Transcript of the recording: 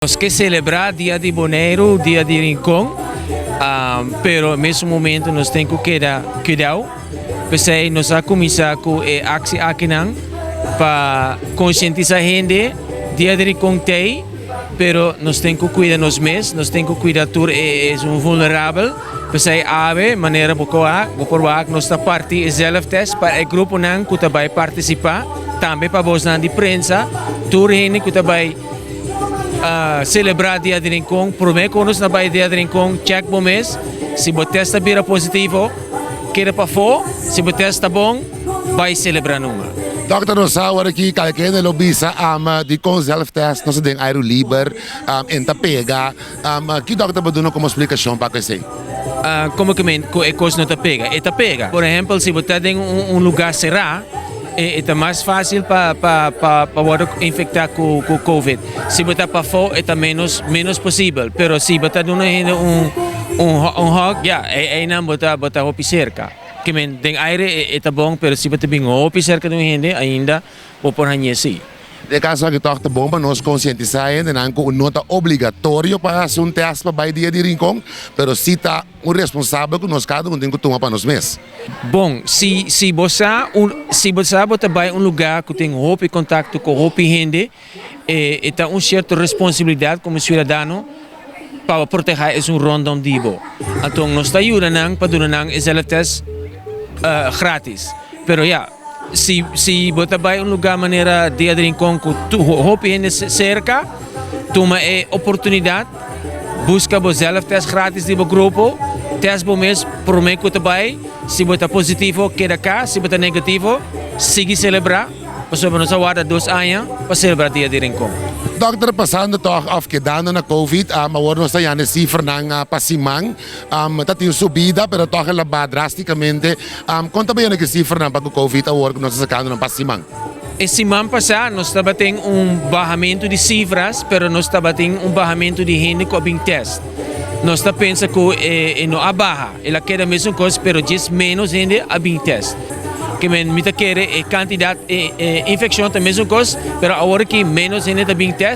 Nos ke selebrá Dia di Boneiru, Dia di Rincon, pero mesun momento nos tin ku keda kuidou. P'esei nos a kuminsá ku e aksi akinan pa konsientisá hende Dia di Rincon t'ei, pero nos tin ku kuida nos mes, nos tin ku kuida tur e esun vulnerabel. P'esei awe manera bo por wak, bo por wak nos ta parti e zelftest pa e gruponan ku ta bai partisipá, tambe pa bosnan di prensa, tur hende ku ta bai Selebrá Dia di Rincon. Promé ku nos na bai Dia di Rincon, chèk bo mes. Si bo tèst ta bira positivo, keda pafó. Si bo tèst ta bon, bai selebrá numa. Dòkter, nos sa awor aki kalke hende lo bisa dikon zelftest no ta den airu liber, en ta pega. Ki dòkter bo duna komo splikashon pa ku esei? Komo ke men ku e kos no ta pega? E ta pega. Por ehèmpel, si bo ta den un lugá será, E ta mas fácil pa pa pa pa wòrdu infektá ku ku covid. Si bo ta pafó e ta ménos ménos posibel, pero si bo ta duna hende un un un hug ya einan bo ta bo ta hopi serka. Ke men den aire e ta bon pero si bo ta bin hopi serka di un hende ainda bo por hañ'é sí. Den e kaso aki tòg ta bon pa nos konsientisá hendenan ku no ta obligatorio pa hasi un tèst pa bai dia di Rincon, pero si ta un responsabel ku nos kada un tin ku tuma pa nos mes. Bon, si si bo sa un si bo sa bo ta bai un lugá ku tin hopi kontakto ku hopi hende, e e ta un sierto responsabilidat komo siudadano pa bo protehá esun rondom di bo. Anto nos ta yuda nan pa duna nan e zelftest gratis. Pero ya, si si bo ta bai un lugá manera Dia di Rincon ku hopi hende serka, tuma e oportunidat. Buska bo zelftest gratis di bo grupo. Test bo mes prome ku ta bai. Si bo ta positivo, keda kas. Si bo ta negativo, sigui selebrá, pasobra nos a warda 2 aña pa selebrá Dia di Rincon. Dòkter, pasando tòg òf kedando na COVID, awor nos ta yanda e sifranan pa siman. Ta tin subida, pero tòg el a baha drástikamente. Kon ta bayendo ku e sifranan pa ku COVID awor ku nos ta sakando nan pa siman? E siman pasá nos tabatin un bahamentu di sifras, pero nos tabatin un bahamentu di hende ku a bin tèst. Nos ta pensa ku e no a baha, el a keda mesun kos, pero djis ménos hende a bin tèst. Ke men mi ta kere e kantidat e infekshon ta mesun kos, pero awor aki ménos hende ta bin tèst.